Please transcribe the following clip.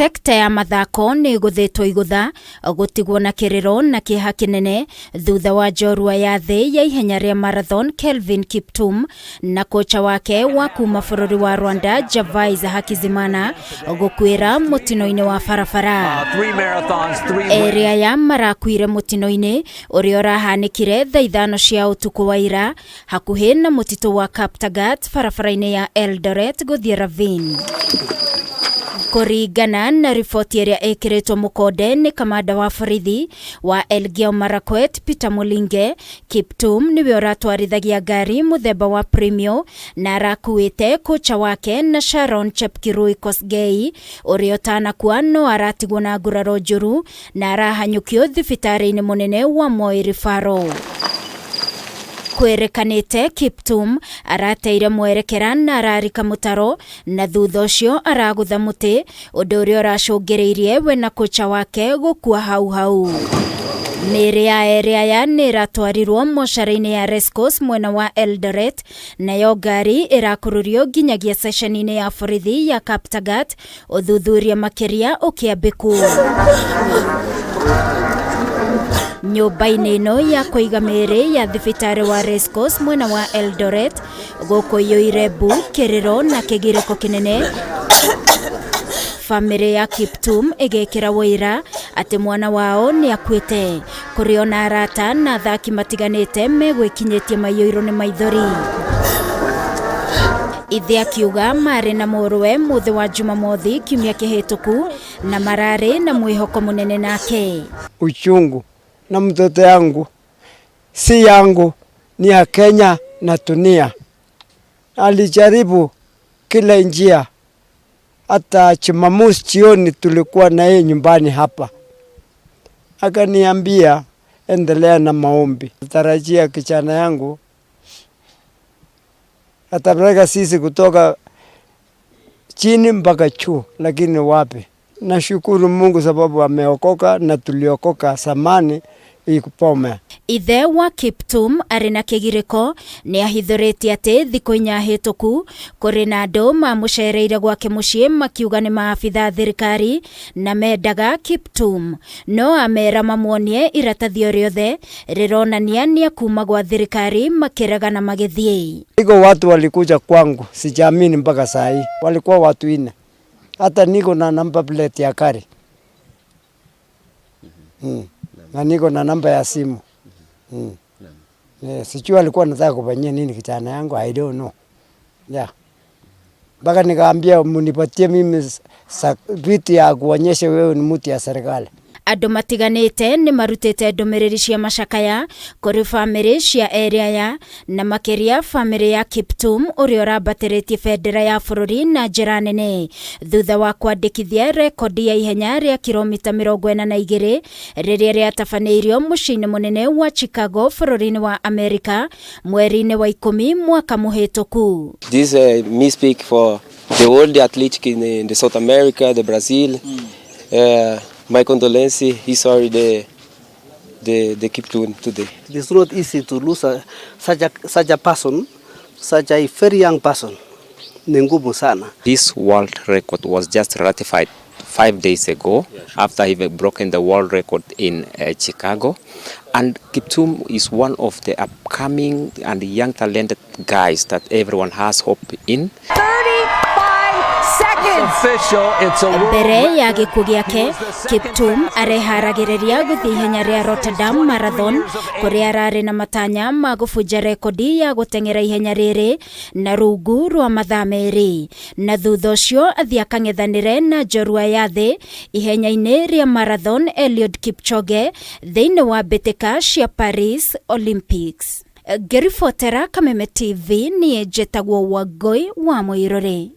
Sekta ya mathako nĩ ĩgũthĩtwo igũtha gũtigwo na kĩrĩro na kĩeha kĩnene thutha wa njorua ya thĩ ya ihenya rĩa marathon Kelvin Kiptum na kocha wake wa kuma bũrũri wa Rwanda Gervais Hakizimana gũkuĩra mũtino-inĩ wa barabara. Erĩ aya marakuire mũtino-inĩ ũrĩa ũrahanĩkire thaa 5 cia ũtukũ wa ira hakuhĩ na mũtitũ wa Kaptagat barabara-inĩ ya Eldoret gũthiĩ Ravine. Kũringana na riboti ĩrĩa ĩkĩrĩtwo mũkonde nĩ kamanda wa borithi wa Elgeyo Marakwet Peter Mulinge, Kiptum nĩwe ũratwarithagia ngari mũthemba wa Premio na arakuĩte kocha wake na Sharon Chepkirui Kosgei ũrĩa ũtanakua no aratigwo na nguraro njũru na arahanyũkio thibitarĩ-inĩ mũnene wa Moi Referral. Kwĩrĩkanĩte Kiptum arateire mwerekera na ararika mũtaro na thutha ũcio aragũtha mũtĩ ũndũ ũrĩa ũracũngĩrĩirie we na kocha wake gũkua hau hau. Mĩĩrĩ ya erĩ aya nĩ ĩratwarirwo mocarĩ-inĩ ya Racecourse mwena wa Eldoret nayo ngari ĩrakururio nginyagia ceceni-inĩ ya borithi ya Kaptagat ũthuthuria makĩria ũkĩambĩkwo. Nyũmba-inĩ ĩno ya kũiga mĩĩrĩ ya thibitarĩ wa Racecourse mwena wa Eldoret gũkũ iyũire mbu, kĩrĩro na kĩgirĩko kĩnene. Bamĩrĩ ya Kiptum ĩgĩkĩra ũira atĩ mwana wao nĩ akuĩte. Kũrĩ ona arata na athaki matiganĩte megwĩkinyĩtie maiyũirwo nĩ maithori. Ithe akiuga marĩ na mũrũwe mũthĩ wa Jumamothi kiumia kĩhĩtũku na mararĩ na mwĩhoko mũnene nake. Uchungu na mtoto yangu si yangu ni ya Kenya na dunia. Alijaribu kila njia, hata Jumamosi jioni tulikuwa na yeye nyumbani hapa, akaniambia endelea na maombi. Tarajia kijana yangu atapeleka sisi kutoka chini mpaka juu, lakini wapi? Nashukuru Mungu sababu ameokoka na tuliokoka zamani ikupome. Ithe wa Kiptum arĩ na kĩgirĩko nĩ ahithũrĩtie atĩ thikũ 4 hĩtũku kũrĩ na andũ mamũcereire gwake mũciĩ makiuga nĩ maabitha thirikari na mendaga Kiptum no amera mamuonie iratathi o rĩothe rĩronania nĩ akuma gwa thirikari makĩrega na magĩthiĩ. Iko watu walikuja kwangu, sijaamini mpaka saa hii. Walikuwa watu 4. Hata niko na number plate ya gari. Na niko na namba ya simu. Sijui alikuwa anataka kufanyia nini kijana yangu, I don't know. Yeah. Mpaka nikaambia munipatie mimi vitu ya kuonyesha wewe ni mtu ya serikali. Andũ matiganĩte nĩ marutĩte ndũmĩrĩri cia macakaya kũrĩ bamĩrĩ cia erĩ aya na makĩria bamĩrĩ ya Kiptum ũrĩa ũrambatĩrĩtie bendera ya bũrũri na njĩra nene thutha wa kwandĩkithia rekondi ya ihenya rĩa kilomita 42 rĩrĩa rĩatabanĩirio mũciĩ-inĩ mũnene wa Chicago bũrũri-inĩ wa Amerika mweri-inĩ wa 10 mwaka mũhĩtũku. This me speak for the world athletic in the South America, the Brazil. My condolence, he sorry the Kiptum today. It is not easy to lose such a person, such a very young person. Ni ngumu sana. This world record was just ratified 5 days ago after he had broken the world record in Chicago. And Kiptum is one of the upcoming and young talented guys that everyone has hope in. 35 seconds. Official, it's a world Mbere ya gĩkuũ gĩake, Kiptum areharagĩrĩria gũthiĩ ihenya rĩa Rotterdam Marathon kũrĩa ararĩ na matanya ma gũbunja rekondi ya gũteng'era ihenya rĩrĩ na rungu rwa mathaa 2 na thutha ũcio athiĩ akang'ethanĩre na njorua ya thĩ ihenya-inĩ rĩa marathon Eliud Kipchoge thĩinĩ wa mbĩtĩka cia Paris Olympics. Ngĩribotera Kameme TV niĩ njĩtagwo Wangũi wa Mũirũrĩ.